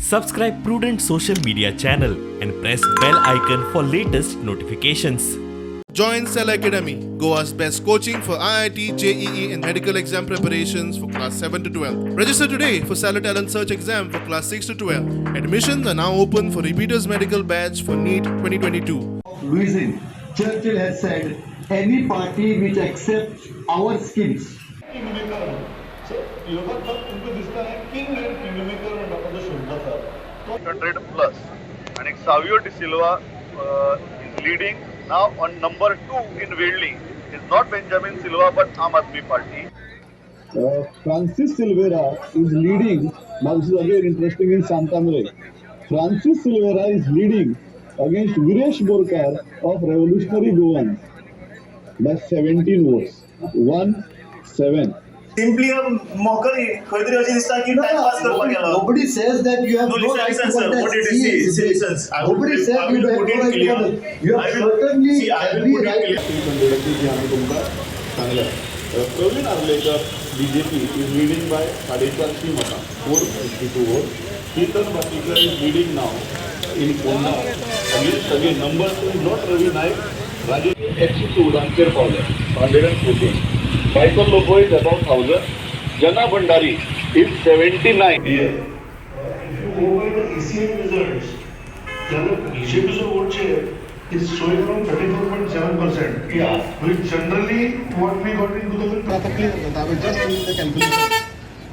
Subscribe Prudent social media channel and press bell icon for latest notifications. Join Cell Academy, Goa's best coaching for IIT, JEE, and medical exam preparations for class 7 to 12. Register today for Cellar Talent Search exam for class 6 to 12. Admissions are now open for repeaters medical batch for NEET 2022. Louisin, Churchill has said, any party which accepts our schemes विरोधात तुमकां दिसता king and kingmaker म्हणटा तो शब्द आसा तो 100 plus and Savio De Silva is leading now on number 2 in Vedli is not Benjamin Silva but Aam Aadmi Party. Francis Silvera is leading. Now this is again interesting in Santamre. Francis Silvera is leading against Viresh Borkar of Revolutionary Goans by 17 votes. 1 7. Simply a mockery खंय तरी अशें दिसता की timepass करपाक गेलो. Nobody says that you have No, no listen, right listen, to sir. contest. What it is, See, see, see, listen. I will Nobody put it, said I you will have put no it right to clear. contest. You I have will, certainly see, I will every put it right. clear. हंड्रेडाची जी आमी तुमकां सांगल्या. Praveen Arlekar, BJP, is leading by 450 मतां, 452 vote. Ketan Bhatikar is leading now in Ponda against again number two is not Ravi Naik, Rajesh 114चेर पावले, 114. Michael Lobo is about 1000. Jana Bhandari is 79. If you go by the ECI results, जाल्यार बीजेपीचो vote share is showing around 34.7%. Yeah. Which generally what we got in 2000. आता clear जाता. I was just doing the calculation.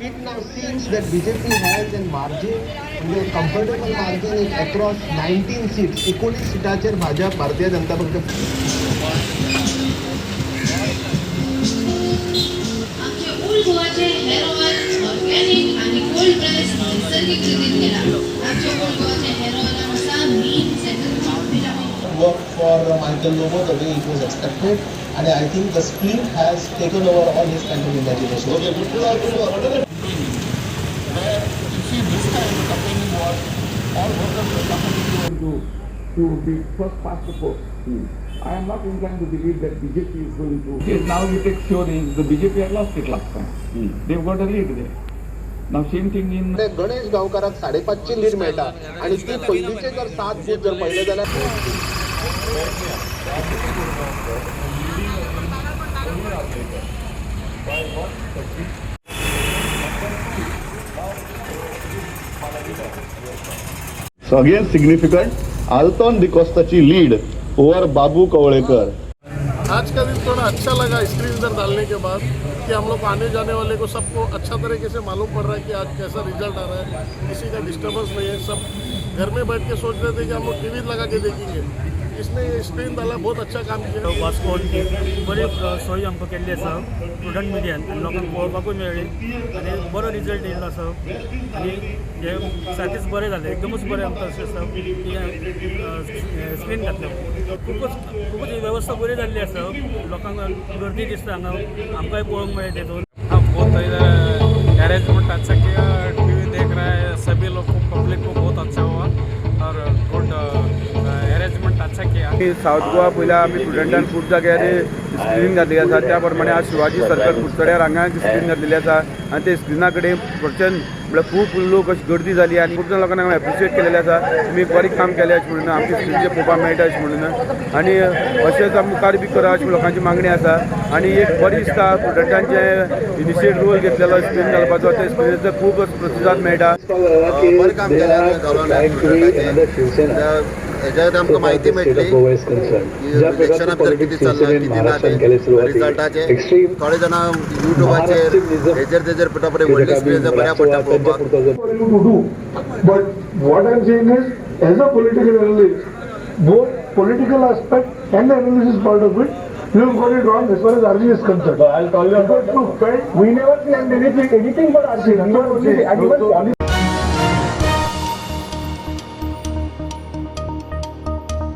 It now seems that BJP has a margin, म्हणजे comfortable margin in across 19 seats. 19 सिटाचेर भाजप, भारतीय जनता पक्ष. आमचे old गोवाचे hair oil organic आणि cold press नैसर्गिक रितीन केला. आमचे ओल्ड गोवाचे हेअर ऑयलान आसा नीम, sandalwood. Worked for Michael Lobo the way it was expected, and I think the split has taken over all his kind of imagination. Okay, good. Where you see this time the campaigning was all workers were coming to be first past the post. I am not inclined to believe that BJP is going to. Yes, now you take Siorim, the BJP had lost it last time. They've got a lead there. Now same thing in Ganesh गांवकाराक 5.5 ची lead मेळटा आणि ती पयलींचे जर सात booth जर पळयले जाल्यार By 130. Number two, now it is So again significant Alton डिकॉस्टाची lead over बाबू कवळेकर. आज का दिन थोड़ा अच्छा लगा स्क्रीन इधर डालने के बाद कि हम लोग आने जाने वाले को सबको अच्छा तरीके से मालूम पड़ रहा है कि आज कैसा रिजल्ट आ रहा है. किसी का डिस्टर्बेंस नहीं है. सब घर में बैठ के सोच रहे थे कि हम लोग टीवी लगा के देखेंगे. इसने ये स्क्रीन डाला, बहुत अच्छा काम किया. वास्कोन बरी सोय आमकां केल्ली आसा प्रुडंट मिडियान आनी लोकांक पळोवपाकूय मेळ्ळी आनी बरो रिजल्ट येयल्लो आसा आनी हें सारकेंच बरें जालें, एकदमूच बरें आमकां अशें आसा की स्क्रीन घातल्या खुबूच खुबूच ही वेवस्था बरी जाल्ली आसा. लोकांक गर्दी दिसता हांगा, आमकांय पळोवंक मेळ्ळें तेतून. हाँ, बहुत इधर अरेंजमेंट अच्छा किया. टीवी देख रहा है सभी लोग को, पब्लिक को बहुत अच्छा हुआ और गुड अरेंजमेंट अच्छा किया. सावथ गोवा पयल्या आमी प्रुडंटान खूब जाग्यार स्क्रीन घातलेली आसा. त्या प्रमाणे आज शिवाजी सर्कल कुडचड्यार हांगा स्क्रीन घातलेली आसा आनी ते स्क्रिना कडेन प्रचंड म्हळ्यार खूब लोक अशी गर्दी जाली आनी खूब जाण लोकांनी एप्रिशिएट केलेले आसा, तुमी बरें काम केलें अशें म्हणून, आमचे स्क्रीनचेर पळोवपाक मेळटा अशें म्हणून. आनी अशेंच आमी मुखार बी करा अशी लोकांची मागणी आसा. आनी एक बरी दिसता, प्रुडंटान इनिशिएट रोल घेतलेलो स्क्रीन घालपाचो, त्या स्क्रिनीचो खूब प्रतिसाद मेळटा. बरें काम केलें. हेज्यात आमकां म्हायती मेळटली की इलेक्शना भितर कितें चल्लां, कितें ना तें रिजल्टाचें. थोडे जाणां युट्यूबाचेर हेजेर तेजेर पळयता, पळय व्हडली स्क्रीन बऱ्या पडटा पळोवपाक. To do. But what I'm saying is, as a political analyst, both political aspect and the analysis part of it, you have got it wrong as far as RG is concerned. I'll call you. Because you felt We never claimed anything but RG. We were only, and even